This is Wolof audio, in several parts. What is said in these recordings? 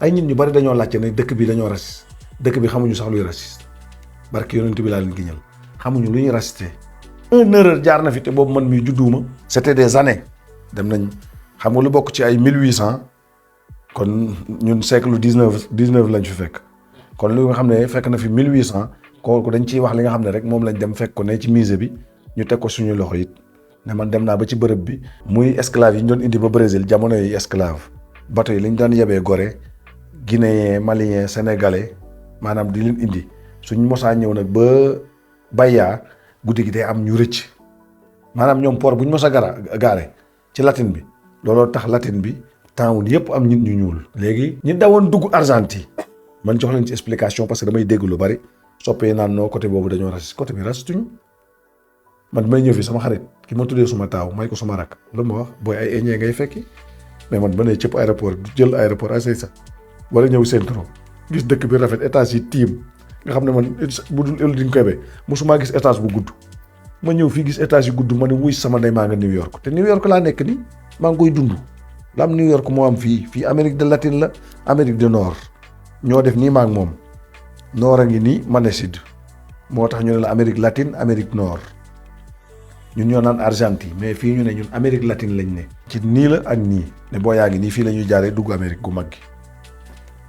ay nit ñu bari dañoo laajte ne dëkk bi dañoo raciste dëkk bi xamuñu sax luy raciste barke yonent bi laa leen giñal xamuñu lu ñuy raciste. un erreur jaar na fi te boobu man mii judduuma. c'était des années dem nañ xam nga lu bokk ci ay 1800 kon ñun siècle 19 lañ fi fekk kon lu nga xam ne fekk na fi 1800 kooku dañ ciy wax li nga xam ne rek moom lañ dem fekk ko ne ci musée bi ñu teg ko suñu loxo it ne man dem naa ba ci bërëb bi. muy esclave yi ñu doon indi ba Brésil jamono yi esclave bateau yi lañ daan yebee Gorée guinéen malien sénégalais maanaam di leen indi suñ mosaa ñëw nag ba Bahia guddi gi day am ñu rëcc maanaam ñoom port bu ñu mos a gaare ci latine bi looloo tax latine bi temps yëpp am nit ñu ñuul. léegi ñi dawoon dugg Argentine man jox leen ci explication parce que damay dégg lu bari soppee naan noo côté boobu dañoo raciste côté bi racistuñu man may ñëw fi sama xarit ki ma tuddee suma taaw may ko suma rak lu ma wax booy ay Indien ngay fekki mais man ba ne cëpp aéroport jël aéroport à Seysa wala ñëw centre gis dëkk bi rafet étage yi tiim nga xam ne man bu dul ëllëg diñ koy be mosuma gis étage bu gudd ma ñëw fii gis étage yu gudd ma ne wuy sama ndey maa nga New York te New York laa nekk ni maa ngi koy dund la am New York moo am fii Amérique de latine la Amérique du Nord ñoo def nii maa ngi moom nord a ngi nii man ne sud moo tax ñu ne la Amérique latine Amérique Nord ñun ñoo naan Argentine mais fii ñu ne ñun Amérique latine lañ ne. ci nii la ak nii ne boo yaa ngi nii fii la ñuy jaaree dugg Amérique gu mag gi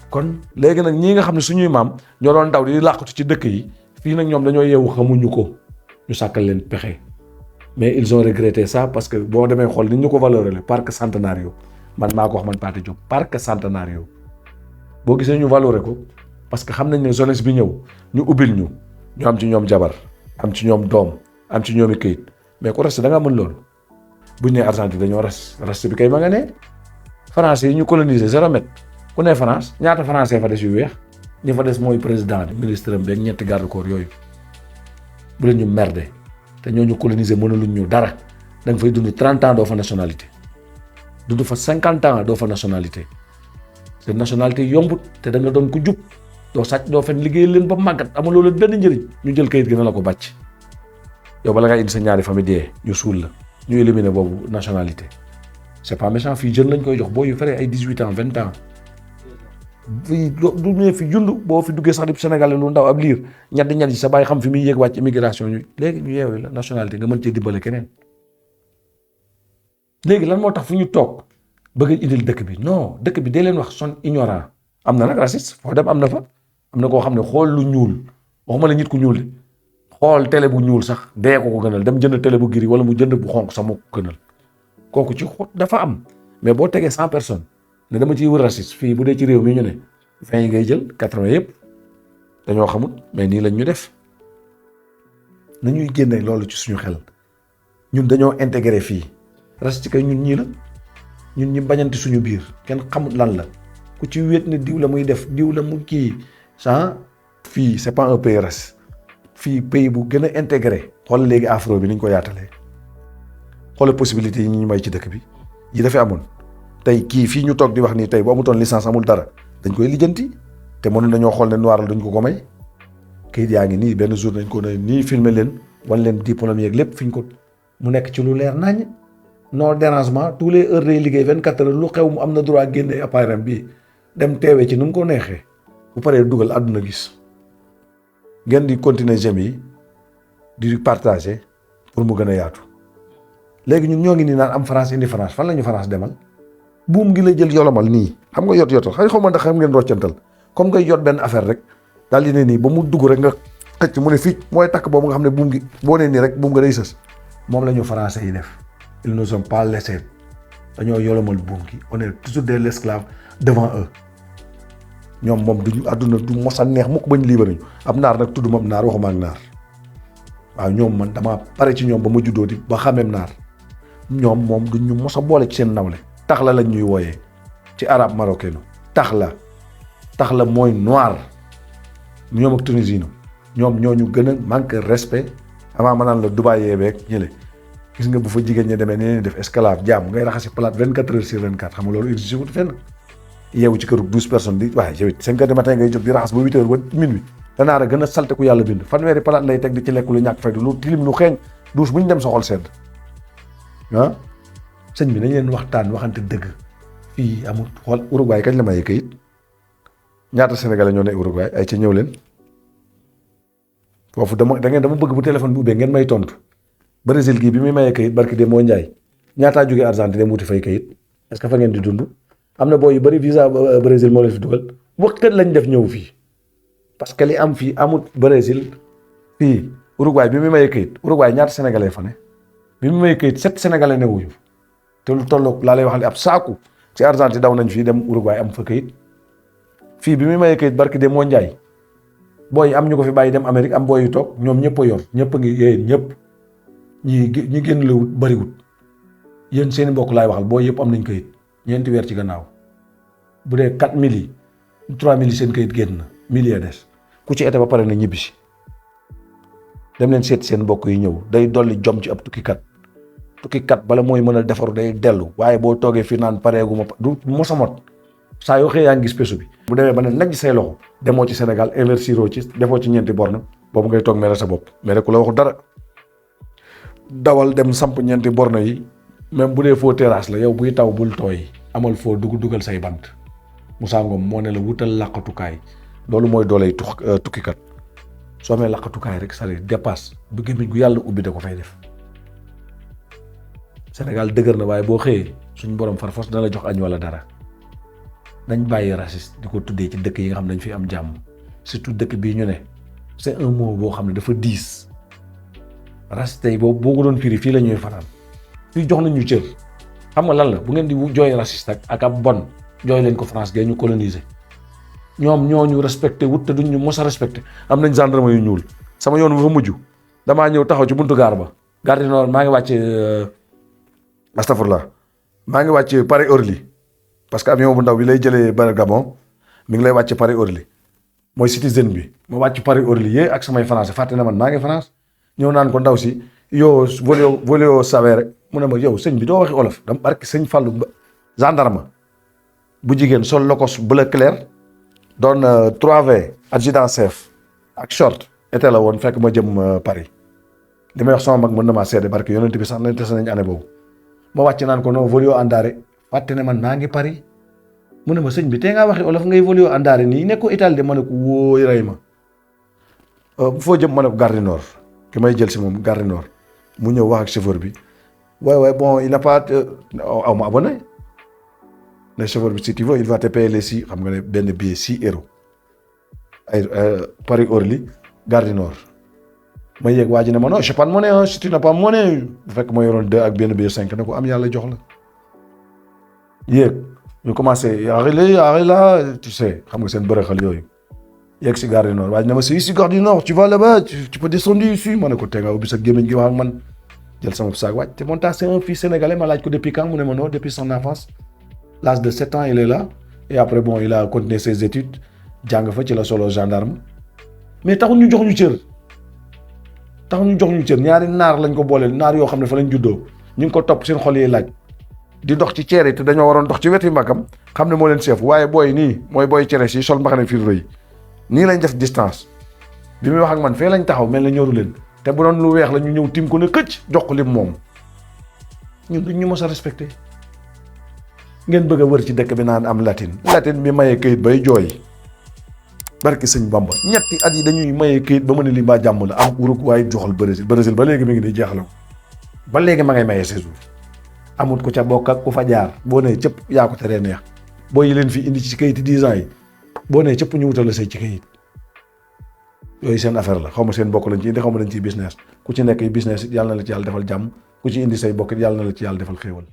kon léegi nag ñii nga xam ne suñuy maam ñoo doon daw di làqatu ci dëkk yi fii nag ñoom dañoo yeewu xamuñu ko ñu sàkkal leen pexe mais ils ont regretté ça parce que boo demee xool ni ñu ko valoré parc centenario man maa ko wax man Pathe Diop parc centenario boo gisee ñu valoré ko parce que xam nañ ne jeunesse bi ñëw ñu ubbil ñu am ci ñoom jabar am ci ñoom doom am ci ñoom i këyit mais ku reste da ngaa mën loolu buñ ne Argentine dañoo reste bi kay ma nga ne français yi ñu colonisé 0 mètre ku ne France ñaata français fa des yu weex ñi fa des mooy président bi ministre am beeg ñetti garde corps yooyu bu leen ñu merde te ñoo ñu colonisé mënaluñ ñu dara da nga fay dund 30 ans doo fa nationalité dund fa 50 ans doo fa nationalité te nationalité yombut te da nga doon ko jub doo sàcc doo fen liggéey leen ba màggat amuloo leen benn njëriñ ñu jël kayit gi na la ko bàcc yow bala ngaa indi sa ñaari famille dee ñu suul la ñu éliminer boobu nationalité c'est pas méchant fii jeune lañ koy jox boo yu feree ay 18 ans 20 ans fii du ñëwee fi jund boo fi duggee sax di Sénégal lu ndaw ab liir ñett yi sa bàyyi xam fi muy yéeg wàcc immigration ñu léegi ñu yeewee la nationalité nga mën cee dimbale keneen léegi lan moo tax fu ñu toog bëgg a indil dëkk bi non dëkk bi dee leen wax son ignorant am na nag raciste foo dem am na fa am na koo xam ne xool lu ñuul waxuma la nit ku ñuul xool télé bu ñuul sax dee ko gënal dem jënd télé bu gris wala mu jënd bu xonk sax moo ko gënal kooku ci xot dafa am mais boo tegee 100 personnes ne dama ciy wër raciste fii bu dee ci réew mi ñu ne 20 yi ngay jël 80 yëpp dañoo xamul mais nii lañ ñu def nañuy génne loolu ci suñu xel ñun dañoo intégré fii raciste kay ñun ñii la ñun ñi bañante suñu biir kenn xamul lan la ku ci wéet ne diw la muy def diw la mu kii sans fii c'est pas un pays raciste fii pays bu gën a intégré xool léegi afro bi ni ñu ko yaatalee xoolal possibilité yi ñu may ci dëkk bi yi dafay amoon tey kii fii ñu toog di wax nii tey bu amutoon licence amul dara dañ koy lijjanti te mënoon nañoo xool ne noir la duñ ko may kayit yaa ngi nii benn jour dañ ko ne nii filmer leen wan leen diplôme yeeg lépp fi ñu ko mu nekk ci lu leer naññ non dérangement tous les heures day liggéey 24 heures lu xew mu am na droit génne appareil bi dem teewee ci nu mu ko neexee bu paree dugal àdduna gis ngeen di continuer j'aime yi di partager pour mu gën a yaatu léegi ñun ñoo ngi nii naan am France indi France fan la ñu France demal buum gi la jël yolomal nii xam nga yotal xaw ma ndax xam ngeen roccantal comme ngay yot benn affaire rek daal di ne nii ba mu dugg rek nga xëcc mu ne fii mooy takk boobu nga xam ne buum gi boo nee nii rek buum nga day sës moom la ñu français yi def ils ne sont pas laissés dañoo yolomal buum gi on est toujours des esclaves devant eux ñoom moom duñu àdduna du mos a neex mukk bañ libéré ñu ab naar nag tudd moom naar waxuma ak naar waaw ñoom man dama pare ci ñoom ba ma juddoo di ba xameem naar ñoom moom duñ ñu mos a boole ci seen nawle tax la lañ ñuy wooyee ci arabe marocain tax la mooy noir ñoom ak tunisino ñoom ñoo ñu gën a manque respect avant ma naan la Dubaï beeg ñële gis nga bu fa jigéen ñi demee nee def esclave jaam ngay raxasi plate 24 heures sur 24 xam nga loolu exigé wut fenn yeewu ci këru 12 personnes di waaye yow it 5 heures du matin ngay jóg di raxas ba 8 heures ba minuit danaa gën a salte ku yàlla bind fanweeri plate lay teg di ci lekk lu ñàkk faydu lu tilim lu xeeñ douche bu ñu dem sa xol sedd ah sëñ bi nañ leen waxtaan waxante dëgg fii amul xool Uruguay kañ la mayee kayit ñaata sénégalais ñoo ne Uruguay ay ci ñëw leen foofu dama bëgg bu téléphone bi ubbee ngeen may tontu Brésil gii bi muy mayee kayit barki de moo njaay ñaataa jógee Argentine dem wuti fay kayit est-ce que fa ngeen di dund am na booy yu bëri visa Brésil moo leen fi dugal waxtaan lañ def ñëw fii parce que li am fii amut Brésil fii Uruguay bi muy mayee kayit Uruguay ñaata sénégalais fa ne bi muy mayee kayit 7 sénégalais ne wuñu te lu tolloog laa lay wax li ab saaku ci Argentine daw nañ fii dem Uruguay am fa kayit fii bi muy mayee kayit barki de moo njaay booy am ñu ko fi bàyyi dem Amérique am booy yu toog ñoom ñëpp a yor ñëpp a ngi yéen ñëpp ñi génn la wut bariwut yéen seeni mbokk laay waxal booy yëpp am nañ kayit ñeenti weer ci gannaaw bu dee 4000 yi 3000 yi seen kayit génn na 1000 ya des ku ci été ba pare na ñibbisi dem leen seet seen mbokk yi ñëw day dolli jom ci ab tukkikat bala mooy mën a defaru day dellu waaye boo toogee fii naan pareeguma du mosamot saa yoo xëy yaa ngi gis pesu bi bu demee ba ne najj say loxo demoo ci Sénégal investiroo ci defoo ci ñeenti borne boobu ngay toog mere sa bopp mere ku la waxu dara dawal dem samp ñeenti borne yi même bu dee foo terrasse la yow buy taw bul tooy amal foo dugal say bant Moussa Ngom moo ne la wutal làqatukaay loolu mooy dooley tukkikat soo amee làqatukaay rek sari dépasse bu gémmiñ gu yàlla ubbi da ko fay def Sénégal dëgër na waaye boo xëyee suñ borom farfos dana la jox añ wala dara nañ bàyyi raciste di ko tuddee ci dëkk yi nga xam ne dañ fi am jàmm surtout dëkk bii ñu ne c'est un mot boo xam ne dafa diis raciste yi boo ko doon firi fii la ñuy fanaan fii jox nañ ñu cër xam nga lan la bu ngeen di jooy raciste ak ab bonne jooy leen ko France gee ñu coloniser ñoom ñoo ñu respecté wut te duñ ñu mos a respecté am nañ gendarme yu ñuul sama yoon bu fa mujj damaa ñëw taxaw ci buntu gaar ba gare du Nord maa ngi wàcc astafurlah maa ngi wàcc Paris Orly parce que avion bu ndaw bi lay jëlee ba Gabon mi ngi lay wàcc Paris Orly mooy citizen bi ma wàcc Paris Orly yee ak samay français fàtte na man maa ngi France ñëw naan ko ndaw si yow voléo savee rek mu ne ma yow sëñ bi doo waxi olof dama barki sëñ Fallou gendarme bu jigéen sol lokos bleu clair doon 3V adjudant chef ak short été la woon fekk ma jëm Paris li may wax sama mag mën na maa seede barki yonent bi sax nañ tase nañ année boobu ma wàcc naan ko non voléo andare fàtte ne man maa ngi Paris mu ne ma sëñ bi tey ngaa waxi olof ngay voléo andare nii nekkoo Italie de ma ne ko wóoy rey ma foo jëm ma ne ko Gare du Nord ki may jël si moom Gare du Nord mu ñëw wax ak chauffeur bi ouais bon il n'a pas aw ma abonné le chauffeur bi si tu veux il va te payer les 6 xam nga ne benn billet 6 euros ay Paris Orly Gare du Nord ma yéeg waa ji ne ma non j'ai pas de monnaie si tu n'as pas de monnaie bu fekk ma yoroon 2 ak benn billet 5 ne ko am yàlla jox la yéeg ñu commencé arrêt là tu sais xam nga seen bërëxal yooyu yéeg si Gare du Nord waa ji ne ma c'est ici Gare du Nord tu vas là-bas tu peux descendre ici ma ne ko tey nga ubbi sa gémmiñ gi wax ak man jël sama saag wàcc te mon tas c'est un fils sénégalais ma laaj ko depuis quand mu ne ma non depuis son enfance l'âge de 7 ans il est là et après bon il a continué ses études jàng fa ci la solo gendarme mais taxul ñu jox ñu cër ñaari naar lañ ko booleel naar yoo xam ne fa lañ juddoo ñu ngi ko topp seen xol yi laaj di dox ci cere te dañoo waroon dox ci weti mbagam xam ne moo leen seef waaye booy nii mooy booy cere si sol mbaxane fii rëy nii lañ def distance bi muy wax ak man fee lañ taxaw mel na ñoru leen te bu doon lu weex la ñu ñëw tim ko ne këcc jox ko lim moom ñun duñ ñu mos a respecté ngeen bëgg a wër ci dëkk bi naan am latin bi mayee këyit bay jooy barki sëñ Bamba ñetti at yi dañuy mayee këyit ba mën a li mbaa jàmm la am Uruguay joxal Brésil ba léegi mi ngi di jeexal ba léegi ma ngay mayee séjour amut ko ca bokk ak ku fa jaar boo nee cëpp yaa ko teree neex boo yi leen fi indi ci këyit 10 ans yi boo nee cëpp ñu wutal la say ci këyit yooyu seen affaire la xaw ma seen bokk lañ ci indi xaw ma dañ ciy business ku ci nekk business it yàlla na la ci yàlla defal jàmm ku ci indi say bokk it yàlla na la ci yàlla defal xéewal